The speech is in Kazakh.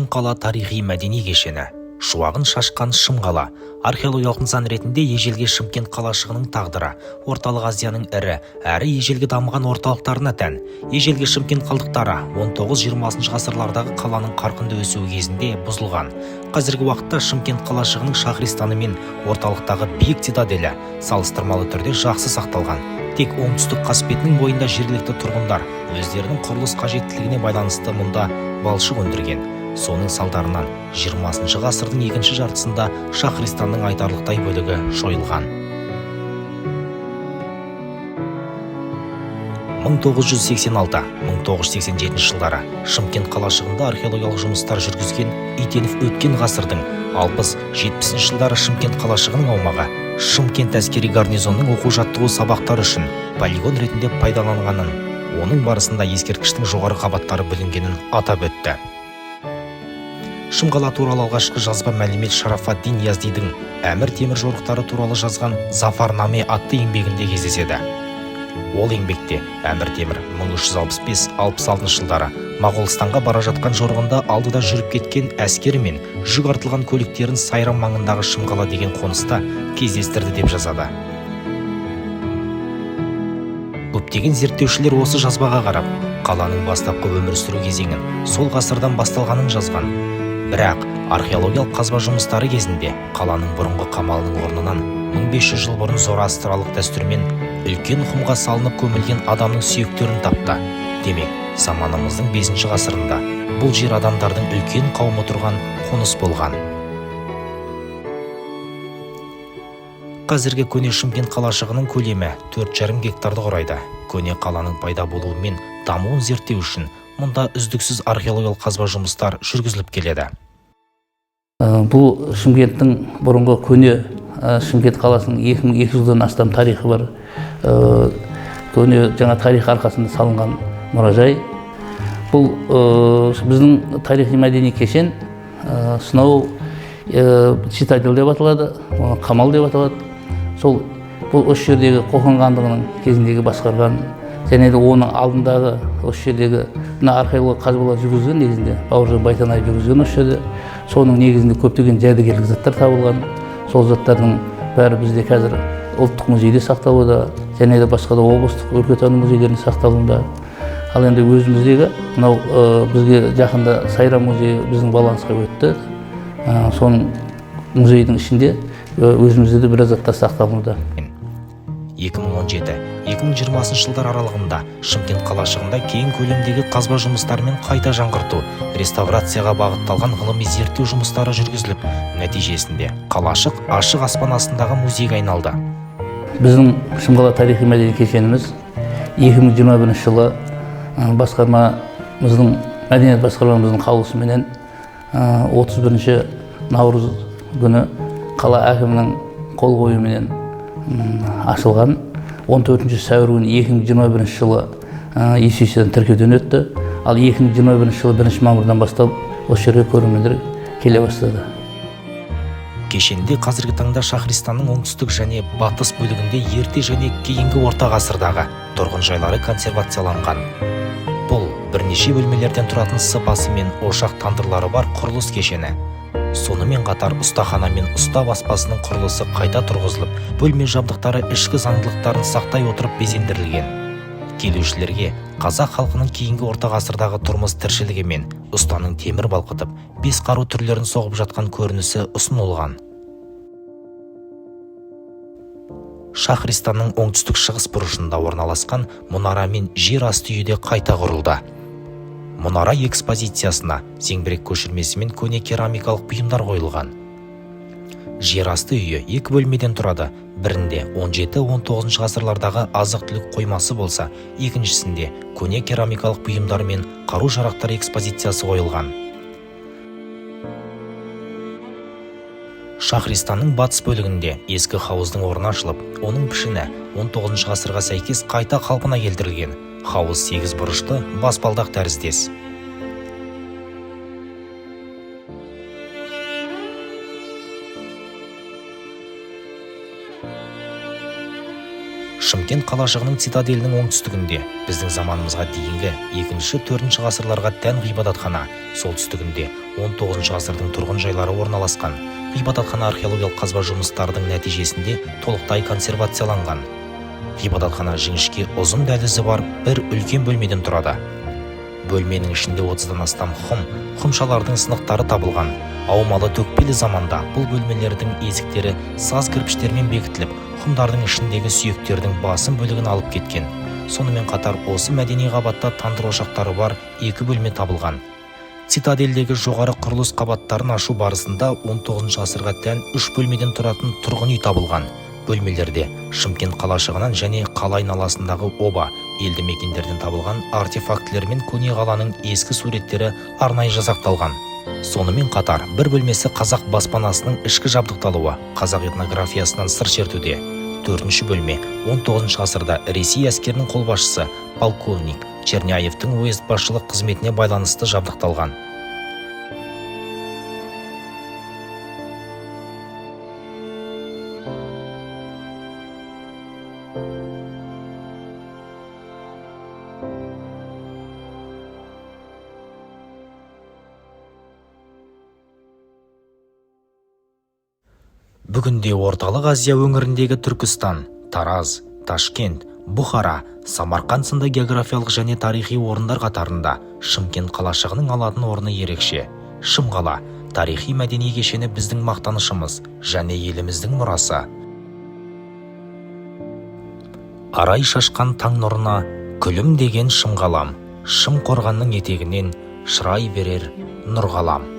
Шымқала тарихи-мәдени кешені. Шуағын шашқан Шымқала археологиялық нысан ретінде ежелгі Шымкент қалашығының тағдыры Орталық Азияның ірі әрі ежелгі дамыған орталықтарына тән. Ежелгі Шымкент қалдықтары 19-20 ғасырлардағы қаланың қарқынды өсуі кезінде бұзылған. Қазіргі уақытта Шымкент қалашығының шахристаны мен орталықтағы биік цитаделі салыстырмалы түрде жақсы сақталған. Тек оңтүстік қасбетінің бойында жергілікті тұрғындар өздерінің құрылыс қажеттілігіне байланысты мұнда балшық өндірген. Соның салдарынан 20 ғасырдың екінші жартысында шахристанның айтарлықтай бөлігі жойылған. 1986-1987 жылдары Шымкент қалашығында археологиялық жұмыстар жүргізген Итенов өткен ғасырдың 60-70 жылдары Шымкент қалашығының аумағы Шымкент әскери гарнизонының оқу-жаттығу сабақтары үшін полигон ретінде пайдаланғанын, оның барысында ескерткіштің жоғары қабаттары бүлінгенін атап өтті. Шымқала туралы алғашқы жазба мәлімет Шарафаддин Яздидің Әмір Темір жорықтары туралы жазған Зафарнаме атты еңбегінде кездеседі. Ол еңбекте Әмір Темір 1365-66 жылдары Моғолстанға бара жатқан жорығында алдыда жүріп кеткен әскері мен жүк артылған көліктерін Сайрам маңындағы Шымқала деген қоныста кездестірді деп жазады. Көптеген зерттеушілер осы жазбаға қарап, қаланың бастапқы өмір сүру кезеңін сол ғасырдан басталғанын жазған. Бірақ археологиялық қазба жұмыстары кезінде қаланың бұрынғы қамалының орнынан 1500 жыл бұрын зороастралық дәстүрмен үлкен құмға салынып көмілген адамның сүйектерін тапты. Демек, заманымыздың 5 ғасырында бұл жер адамдардың үлкен қауымы тұрған қоныс болған. Қазіргі көне Шымкент қалашығының көлемі 4,5 гектарды құрайды. Көне қаланың пайда болуы мен дамуын зерттеу үшін мұнда үздіксіз археологиялық қазба жұмыстар жүргізіліп келеді. Бұл Шымкенттің бұрынғы көне Шымкент қаласының 2200 жылдан астам тарихы бар. Көне жаңа тарих арқасында салынған мұражай. Бұл біздің тарихи мәдени кешен, сонау цитадель деп аталады, қамал деп аталады. Сол бұл осы жердегі Қоқан хандығының кезіндегі басқарған және де оның алдындағы осы жердегі мына археологиялық қазбалар жүргізген, негізінде Бауыржан Байтанаев жүргізген осы жерде. Соның негізінде көптеген жәдігерлік заттар табылған. Сол заттардың бәрі бізде қазір ұлттық музейде сақталуда және де басқа да облыстық өлкетану музейлерінде сақталуда. Ал енді өзіміздегі мынау бізге жақында Сайрам музейі біздің балансқа өтті. Соның музейдің ішінде өзімізде де біраз заттар сақталуда. 2017-2020 жылдар аралығында Шымкент қалашығында кең көлемдегі қазба жұмыстарымен қайта жаңғырту, реставрацияға бағытталған ғылыми зерттеу жұмыстары жүргізіліп, нәтижесінде қалашық ашық аспан астындағы музейге айналды. Біздің Шымқала тарихи мәдени кешеніміз 2021 жылы басқармамыздың, мәдениет басқармамыздың қаулысыменен 31 наурыз күні қала әкімінің қол қоюыменен ашылған. 14 сәуір күні 2021 жылы ЮСИС-тен тіркеуден өтті. Ал 2021 жылы 1 мамырдан бастап осы жерге көрермендер келе бастады. Кешенде қазіргі таңда Шахристанның оңтүстік және батыс бөлігінде ерте және кейінгі орта ғасырдағы тұрғын жайлары консервацияланған. Бұл бірнеше бөлмелерден тұратын сыпасы мен ошақ тандырлары бар құрылыс кешені. Сонымен қатар ұстахана мен ұста баспасының құрылысы қайта тұрғызылып, бөлме жабдықтары ішкі заңдылықтарын сақтай отырып безендірілген. Келушілерге қазақ халқының кейінгі орта ғасырдағы тұрмыс тіршілігі мен ұстаның темір балқытып, бес қару түрлерін соғып жатқан көрінісі ұсынылған. Шахристанның оңтүстік шығыс бұрышында орналасқан мұнара мен жер асты үйі де қайта құрылды. Мұнара экспозициясына зеңбірек көшірмесі мен көне керамикалық бұйымдар қойылған. Жер асты үйі екі бөлмеден тұрады. Бірінде 17-19 ғасырлардағы азық-түлік қоймасы болса, екіншісінде көне керамикалық бұйымдар мен қару-жарақтар экспозициясы қойылған. Шахристанның батыс бөлігінде ескі хауыздың орны ашылып, оның пішіні 19 ғасырға сәйкес қайта қалпына келтірілген. Хауыз 8 бұрышты баспалдақ тәріздес. Шымкент қалашығының цитаделінің оңтүстігінде біздің заманымызға дейінгі 2-4 ғасырларға тән ғибадатхана, солтүстігінде 19 ғасырдың тұрғын жайлары орналасқан. Ғибадатхана археологиялық қазба жұмыстардың нәтижесінде толықтай консервацияланған. Ғибадатхана жіңішке ұзын дәлізі бар бір үлкен бөлмеден тұрады. Бөлменің ішінде 30-дан астам құм, құмшалардың сынықтары табылған. Аумалы төкпелі заманда бұл бөлмелердің есіктері саз кірпіштермен бекітіліп, құмдардың ішіндегі сүйектердің басым бөлігін алып кеткен. Сонымен қатар осы мәдени қабатта тандыр ошақтары бар екі бөлме табылған. Цитадельдегі жоғары құрылыс қабаттарын ашу барысында 19 ғасырға тән үш бөлмеден тұратын тұрғын үй табылған. Бөлмелерде Шымкент қалашығынан және қала айналасындағы оба елді мекендерден табылған артефактілер мен көне қаланың ескі суреттері арнайы жасақталған. Сонымен қатар бір бөлмесі қазақ баспанасының ішкі жабдықталуы, қазақ этнографиясынан сыр шертуде. Төртінші бөлме 19 ғасырда Ресей әскерінің қолбасшысы полковник Черняевтің уезд басшылық қызметіне байланысты жабдықталған. Бүгінде Орталық Азия өңіріндегі Түркістан, Тараз, Ташкент, Бұхара, Самарқан сынды географиялық және тарихи орындар қатарында Шымкент қалашығының алатын орны ерекше. Шымқала тарихи мәдени кешені біздің мақтанышымыз және еліміздің мұрасы. Арай шашқан таң нұрына күлімдеген Шымқалам, шым қорғанның етегінен шырай берер нұрғалам.